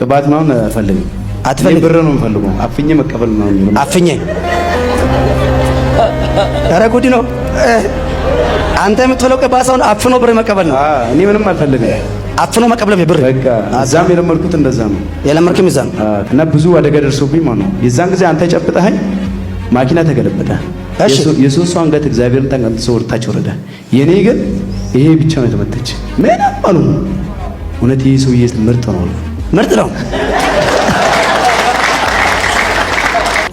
ቅባት ምናምን አልፈልግም። አትፈልግም? እኔ ብር ነው የምፈልገው። አፍኜ መቀበል ነው። አፍኜ። ኧረ ጉድ ነው። አንተ የምትፈልገው ቅባት ሳይሆን አፍኖ ብር መቀበል ነው። እኔ ምንም አልፈልግም። አፍኖ መቀበል ነው ብር። በቃ እዛም የለመድኩት እንደዛ ነው። የለመድክም እዛ ነው። እና ብዙ አደጋ ደርሶብኝ ማለት ነው። የዛን ጊዜ አንተ ጨብጠኸኝ ማኪና ተገለበጠ። እሺ። የሶስቱ አንገት እግዚአብሔርን ተንቀጥሶ ወደ ታች ወረደ። የኔ ግን ይሄ ብቻ ነው የተመተች። ምንም አሉ። እውነት ይሄ ሰውዬ ምርጥ ነው አልኩ። ምርጥ ነው።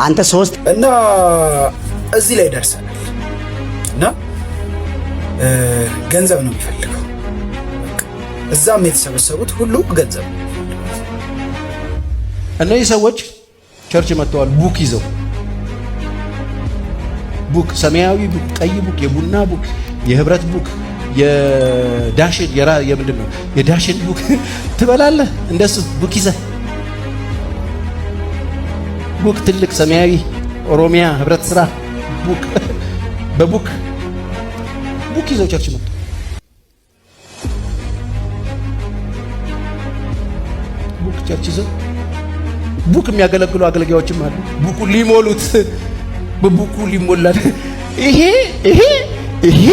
አንተ ሶስት እና እዚህ ላይ ደርሰናል። እና ገንዘብ ነው የሚፈልገው። እዛም የተሰበሰቡት ሁሉ ገንዘብ ነው። እነዚህ ሰዎች church መጥተዋል፣ book ይዘው፣ book፣ ሰማያዊ book፣ ቀይ book፣ የቡና book፣ የህብረት book፣ የዳሽን የምንድን ነው የዳሽን book ትበላለህ። እንደሱ book ይዘህ፣ book ትልቅ ሰማያዊ ኦሮሚያ ህብረት ስራ book፣ በ book ይዘው church መጥተው book church ይዘው book የሚያገለግሉ አገልጋዮችም አሉ። Book ኡ ሊሞሉት በ book ኡ ሊሞላል። ይሄ ይሄ ይሄ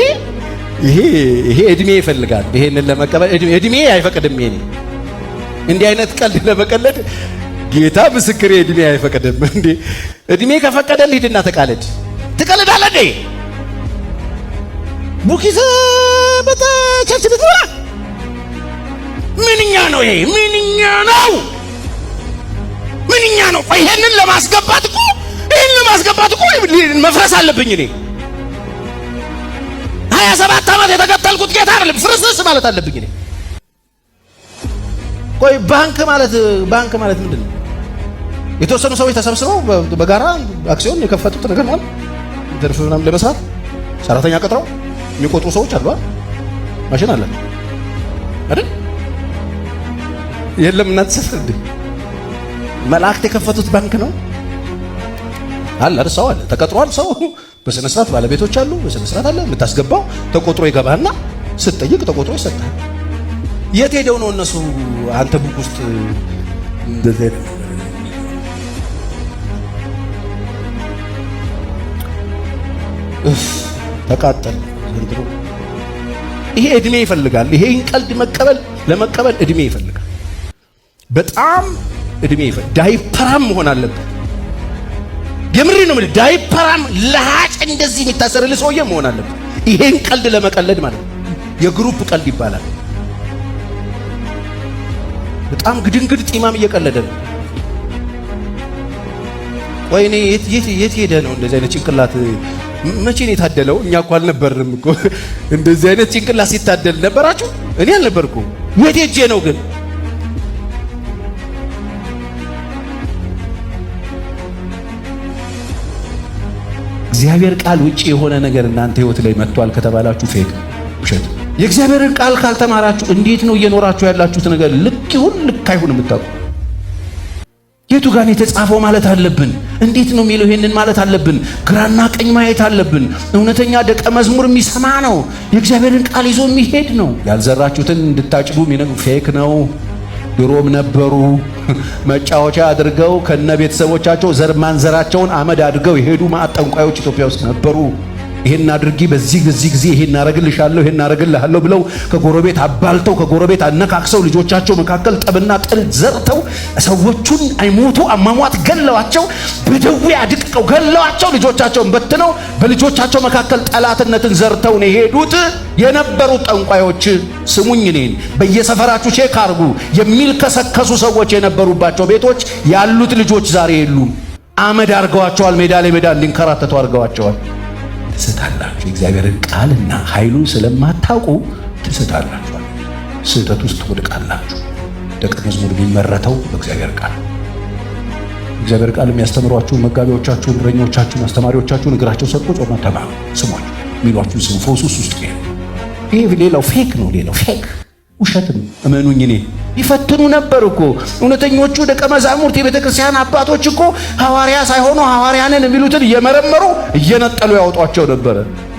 ይሄ ይሄ እድሜ ይፈልጋል። ይሄንን ለመቀበል እድሜ አይፈቅድም። ይሄ እንዲህ አይነት ቀልድ ለመቀለድ ጌታ ምስክሬ እድሜ አይፈቅድም። እንዴ እድሜ ከፈቀደልህ ሂድና ተቃለድ። ትቀልዳለህ እንዴ? Book ይዘህ በ church ልትበላ ምንኛ ነው ይሄ? ምንኛ ነው? ምንኛ ነው? ቆይ ይሄንን ለማስገባት እኮ መፍረስ አለብኝ እኔ። 27 ዓመት የተከተልኩት ጌታ አይደለም፣ ፍርስርስ ማለት አለብኝ እኔ። ቆይ ባንክ ማለት ምንድን ነው? የተወሰኑ ሰዎች ተሰብስበው በጋራ አክሲዮን የከፈቱት ነገር ማለት ትርፍ ምናምን ለመስራት ሰራተኛ ቀጥረው የሚቆጥሩ ሰዎች አሉ አይደል? ማሽን አላቸው አይደል? የለም እናንተ ሰፈር እንዴ? መላእክት የከፈቱት ባንክ ነው አለ አይደል? ሰው አለ፣ ተቀጥሯል። ሰው በስነ ስርዓት ባለቤቶች አሉ፣ በስነ ስርዓት አለ። የምታስገባው ተቆጥሮ ይገባና ስትጠይቅ ተቆጥሮ ይሰጣል። የት ሄደው ነው እነሱ አንተ book ውስጥ እንደዚህ አይነት ነገር? እፍ ተቃጠል ዘንድሮ። ይሄ እድሜ ይፈልጋል። ይሄን ቀልድ ለመቀበል እድሜ ይፈልጋል። በጣም እድሜ ይፈልጋል። ዳይፐራም መሆን አለብህ። የምሬ ነው የምልህ። ዳይፐራም ለሃጭ እንደዚህ የሚታሰርልህ ሰውዬ መሆን አለብህ። ይሄን ቀልድ ለመቀለድ ማለት ነው። የ group ቀልድ ይባላል። በጣም ግድንግድ ጢማም እየቀለደ ነው። ወይኔ የት የት የት ሄደ ነው እንደዚህ አይነት ጭንቅላት መቼ ነው የታደለው? እኛ እኮ አልነበርንም እኮ። እንደዚህ አይነት ጭንቅላት ሲታደል ነበራችሁ? እኔ አልነበርኩም። የት ሄጄ ነው ግን? እግዚአብሔር ቃል ውጪ የሆነ ነገር እናንተ ህይወት ላይ መጥቷል ከተባላችሁ fake፣ ውሸት። የእግዚአብሔርን ቃል ካልተማራችሁ እንዴት ነው እየኖራችሁ ያላችሁት ነገር ልክ ይሁን ልክ አይሁን የምታውቁ? የቱ ጋር ነው የተጻፈው ማለት አለብን። እንዴት ነው የሚለው ይሄንን ማለት አለብን። ግራና ቀኝ ማየት አለብን። እውነተኛ ደቀ መዝሙር የሚሰማ ነው። የእግዚአብሔርን ቃል ይዞ የሚሄድ ነው። ያልዘራችሁትን እንድታጭዱ የሚነግሩ fake ነው። ድሮም ነበሩ። መጫወቻ አድርገው ከነ ቤተሰቦቻቸው ዘር ማንዘራቸውን አመድ አድርገው የሄዱ ማዕት ጠንቋዮች ኢትዮጵያ ውስጥ ነበሩ። ይሄን አድርጊ፣ በዚህ በዚህ ጊዜ ይሄን አረግልሻለሁ፣ ይሄን አረግልሃለሁ ብለው ከጎረቤት አባልተው ከጎረቤት አነካክሰው ልጆቻቸው መካከል ጠብና ጥል ዘርተው ሰዎቹን አይሞቱ አሟሟት ገለዋቸው፣ በደዌ አድቅቀው ገለዋቸው፣ ልጆቻቸውን በትነው በልጆቻቸው መካከል ጠላትነትን ዘርተው ነው የሄዱት የነበሩት ጠንቋዮች። ስሙኝ እኔን፣ በየሰፈራችሁ check አርጉ። የሚልከሰከሱ ሰዎች የነበሩባቸው ቤቶች ያሉት ልጆች ዛሬ የሉም። አመድ አድርገዋቸዋል። ሜዳ ላይ ሜዳ እንዲንከራተቱ አድርገዋቸዋል። ትስታላችሁ። የእግዚአብሔርን ቃልና ኃይሉን ስለማታውቁ ትስታላችሁ። ስህተት ውስጥ ትወድቃላችሁ። ደቀ መዝሙር የሚመረተው በእግዚአብሔር ቃል። እግዚአብሔር ቃል የሚያስተምሯችሁ መጋቢዎቻችሁን፣ እረኞቻችሁን፣ አስተማሪዎቻችሁን እግራቸው ስር ቁጭ ብላችሁ ተማሩ፣ ስሟቸው፣ የሚሏችሁን ስሙ። ፈውሱ ውስጥ ነው። ይሄ ሌላው fake ነው። ሌላው fake ውሸት ነው። እመኑኝ፣ እኔ ይፈትኑ ነበር እኮ እውነተኞቹ ደቀ መዛሙርት የቤተ ክርስቲያን አባቶች እኮ ሐዋርያ ሳይሆኑ ሐዋርያንን የሚሉትን እየመረመሩ እየነጠሉ ያወጧቸው ነበረ።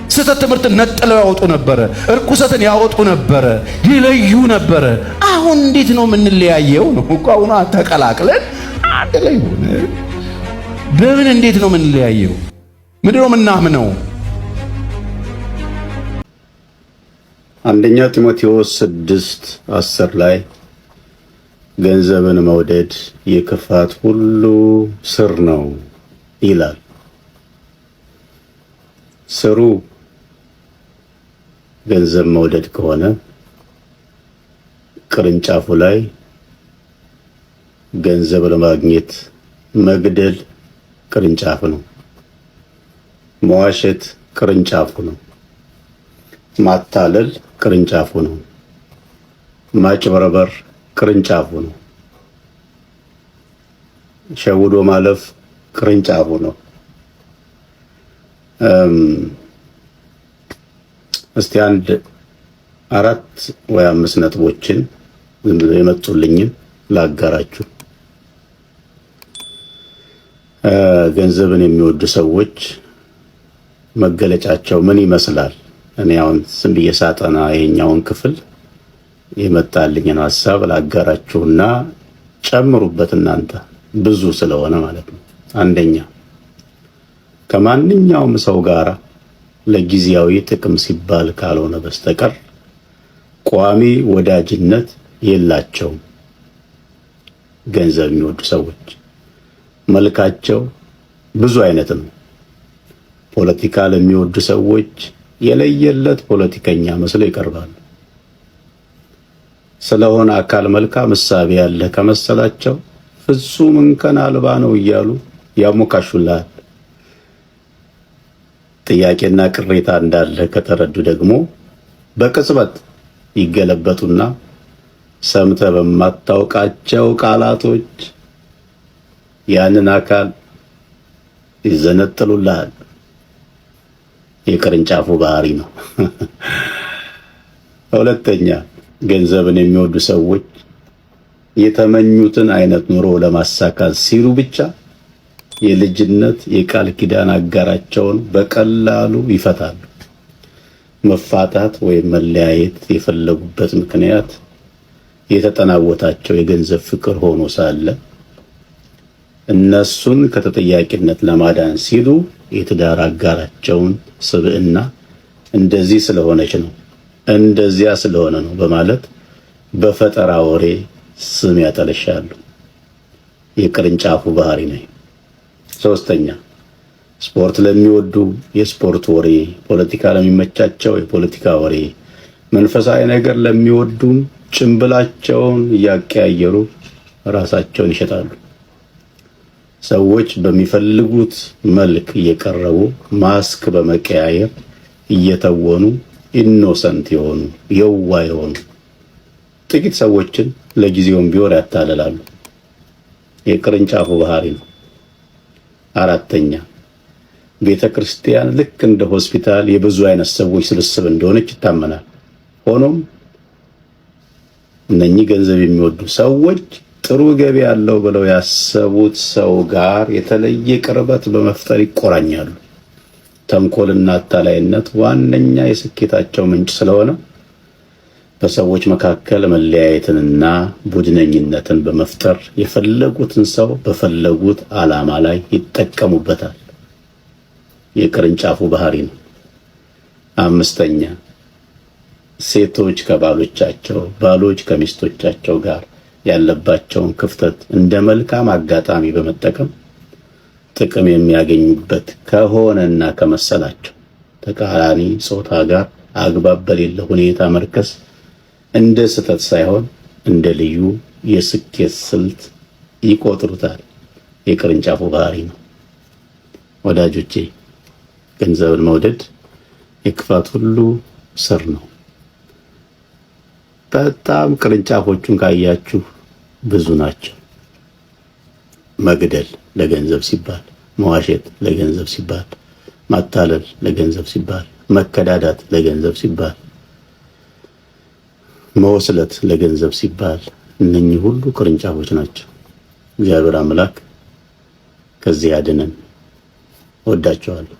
ስህተት ትምህርትን ነጥለው ያወጡ ነበረ። እርኩሰትን ያወጡ ነበረ፣ ይለዩ ነበረ። አሁን እንዴት ነው የምንለያየው? ነው እኮ አሁን ተቀላቅለን አንድ ላይ ሆነ። በምን እንዴት ነው የምንለያየው? ምንድን ነው የምናምነው? አንደኛ ጢሞቴዎስ 6:10 ላይ ገንዘብን መውደድ የክፋት ሁሉ ስር ነው ይላል። ስሩ ገንዘብ መውደድ ከሆነ ቅርንጫፉ ላይ ገንዘብ ለማግኘት መግደል ቅርንጫፍ ነው። መዋሸት ቅርንጫፉ ነው። ማታለል ቅርንጫፉ ነው። ማጭበርበር ቅርንጫፉ ነው። ሸውዶ ማለፍ ቅርንጫፉ ነው። እስቲ አንድ 4 ወይ 5 ነጥቦችን ዝም ብሎ የመጡልኝን ላጋራችሁ። ገንዘብን የሚወዱ ሰዎች መገለጫቸው ምን ይመስላል? እኔ አሁን ዝም ብዬ ሳጠና ይሄኛውን ክፍል የመጣልኝን ሐሳብ ላጋራችሁና ጨምሩበት እናንተ ብዙ ስለሆነ ማለት ነው። አንደኛ፣ ከማንኛውም ሰው ጋር ለጊዜያዊ ጥቅም ሲባል ካልሆነ በስተቀር ቋሚ ወዳጅነት የላቸውም። ገንዘብ የሚወዱ ሰዎች መልካቸው ብዙ አይነት ነው። ፖለቲካ ለሚወዱ ሰዎች የለየለት ፖለቲከኛ መስለው ይቀርባሉ። ስለሆነ አካል መልካም እሳቤ ያለ ከመሰላቸው ፍጹም እንከን አልባ ነው እያሉ ያሞካሹልሃል። ጥያቄና ቅሬታ እንዳለ ከተረዱ ደግሞ በቅጽበት ይገለበጡና ሰምተህ በማታውቃቸው ቃላቶች ያንን አካል ይዘነጥሉልሃል። የቅርንጫፉ ባህሪ ነው። ሁለተኛ፣ ገንዘብን የሚወዱ ሰዎች የተመኙትን አይነት ኑሮ ለማሳካት ሲሉ ብቻ የልጅነት የቃል ኪዳን አጋራቸውን በቀላሉ ይፈታሉ። መፋታት ወይም መለያየት የፈለጉበት ምክንያት የተጠናወታቸው የገንዘብ ፍቅር ሆኖ ሳለ እነሱን ከተጠያቂነት ለማዳን ሲሉ የትዳር አጋራቸውን ስብዕና እንደዚህ ስለሆነች ነው፣ እንደዚያ ስለሆነ ነው በማለት በፈጠራ ወሬ ስም ያጠለሻሉ። የቅርንጫፉ ባህሪ ነው። ሶስተኛ፣ ስፖርት ለሚወዱ የስፖርት ወሬ፣ ፖለቲካ ለሚመቻቸው የፖለቲካ ወሬ፣ መንፈሳዊ ነገር ለሚወዱም ጭንብላቸውን እያቀያየሩ ራሳቸውን ይሸጣሉ። ሰዎች በሚፈልጉት መልክ እየቀረቡ ማስክ በመቀያየር እየተወኑ innocent የሆኑ የዋህ የሆኑ ጥቂት ሰዎችን ለጊዜውም ቢሆን ያታልላሉ። የቅርንጫፉ ባህሪ ነው። አራተኛ፣ ቤተ ክርስቲያን ልክ እንደ ሆስፒታል የብዙ አይነት ሰዎች ስብስብ እንደሆነች ይታመናል። ሆኖም እነኚህ ገንዘብ የሚወዱ ሰዎች ጥሩ ገቢ ያለው ብለው ያሰቡት ሰው ጋር የተለየ ቅርበት በመፍጠር ይቆራኛሉ። ተንኮልና አታላይነት ዋነኛ የስኬታቸው ምንጭ ስለሆነ በሰዎች መካከል መለያየትንና ቡድነኝነትን በመፍጠር የፈለጉትን ሰው በፈለጉት ዓላማ ላይ ይጠቀሙበታል። የቅርንጫፉ ባህሪ ነው። አምስተኛ፣ ሴቶች ከባሎቻቸው፣ ባሎች ከሚስቶቻቸው ጋር ያለባቸውን ክፍተት እንደ መልካም አጋጣሚ በመጠቀም ጥቅም የሚያገኙበት ከሆነና ከመሰላቸው ተቃራኒ ጾታ ጋር አግባብ በሌለ ሁኔታ መርከስ እንደ ስህተት ሳይሆን እንደ ልዩ የስኬት ስልት ይቆጥሩታል። የቅርንጫፉ ባህሪ ነው። ወዳጆቼ፣ ገንዘብን መውደድ የክፋት ሁሉ ስር ነው። በጣም ቅርንጫፎቹን ካያችሁ ብዙ ናቸው። መግደል ለገንዘብ ሲባል፣ መዋሸት ለገንዘብ ሲባል፣ ማታለል ለገንዘብ ሲባል፣ መከዳዳት ለገንዘብ ሲባል፣ መወስለት ለገንዘብ ሲባል፣ እነኚህ ሁሉ ቅርንጫፎች ናቸው። እግዚአብሔር አምላክ ከዚህ ያድነን። ወዳቸዋለሁ።